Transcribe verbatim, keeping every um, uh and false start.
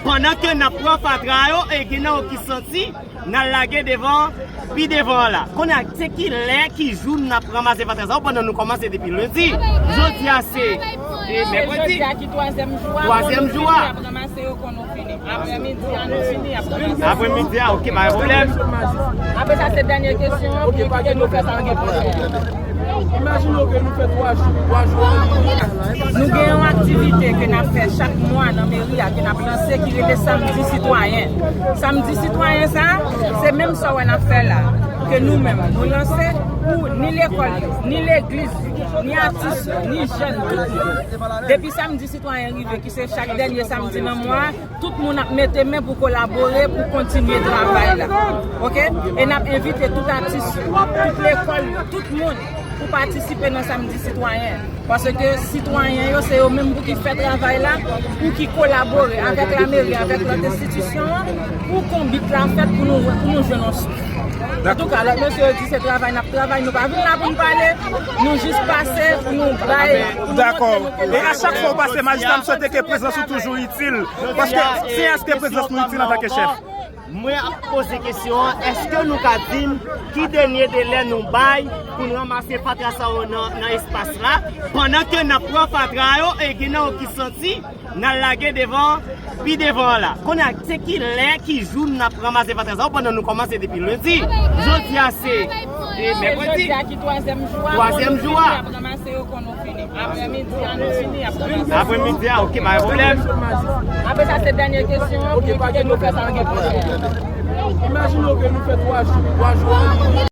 Pandan ke n ap pran fatra yo, e gen nan yo ki santi, n al lage devan, pi devan an la. Kounye a, se ki lè, ki jou n ap ranmase fatra sa yo pandan nou kòmanse depi lendi? Jodi a se, e, mèkredi. Jodi a ki twazyèm jou a, twazyèm jou a. N ap ranmase yo kon nou fini. Aprè midi a, nou fini, aprè midi a, ok, pa gen pwoblèm. Apre sa, se dènye kesyon an, pou ki kote nou fè sa, nou gen pwoblèm. Imajine w ke nou fè twa jou, twa jou an liy. Nou gen yon aktivite ke n ap fè chak mwa nan meri a, ke n ap lanse, ki rele Samdi Sitwayen. Samdi Sitwayen sa, se menm sa w wè n ap fè la, ke nou menm, nou lanse pou ni lekòl yo, ni legliz yo, ni atis yo, ni jèn, tout moun. Depi Samdi Sitwayen rive, ki se chak dènye samdi nan mwa, tout moun ap mete men pou kolabore, pou kontinye travay la. Ok? E n ap envite tout atis yo, tout lekòl yo, tout moun pou patisipe nan Samdi Sitwayen. Paske sitwayen yo, se yo menm pou ki fè travay la, pou ki kolabore avèk lameri, avèk lòt enstitisyon an, pou konbit la fèt, pou nou, pou nou jwenn yon souf. Antouka, lòt mesye yo di se travay n ap travay, nou pa vin la pou n pale, nou jis pase pou nou bay, pou nou montre nou ke nou... Dakò. E a chak fwa w pase, majistra, m swete ke prezans ou toujou itil. Paske se èske prezans nou itil antanke chèf? Mwen ap poze kesyon an, èske nou ka di m ki dènye delè nou bay pou n ranmase fatra sa yo nan, nan espas la, pandan ke n ap pran fatra yo, e gen nan yo ki santi, n al lage devan, pi devan an la. Kounye a, se ki lè, ki jou n ap ranmase fatra sa yo pandan nou kòmanse depi lendi? Jodi a se, e, mèkredi. Jodi a ki twazyèm jou a, twazyèm jou a. N ap ranmase yo kon nou fini. Aprè midi a, nou fini, aprè midi a. Aprè midi a, ok, pa gen pwoblèm. Apre sa, se dènye kesyon an, pou ki kote nou fè sa, nou gen pwoblèm. Imajine w ke nou fè twa jou, twa jou an liy.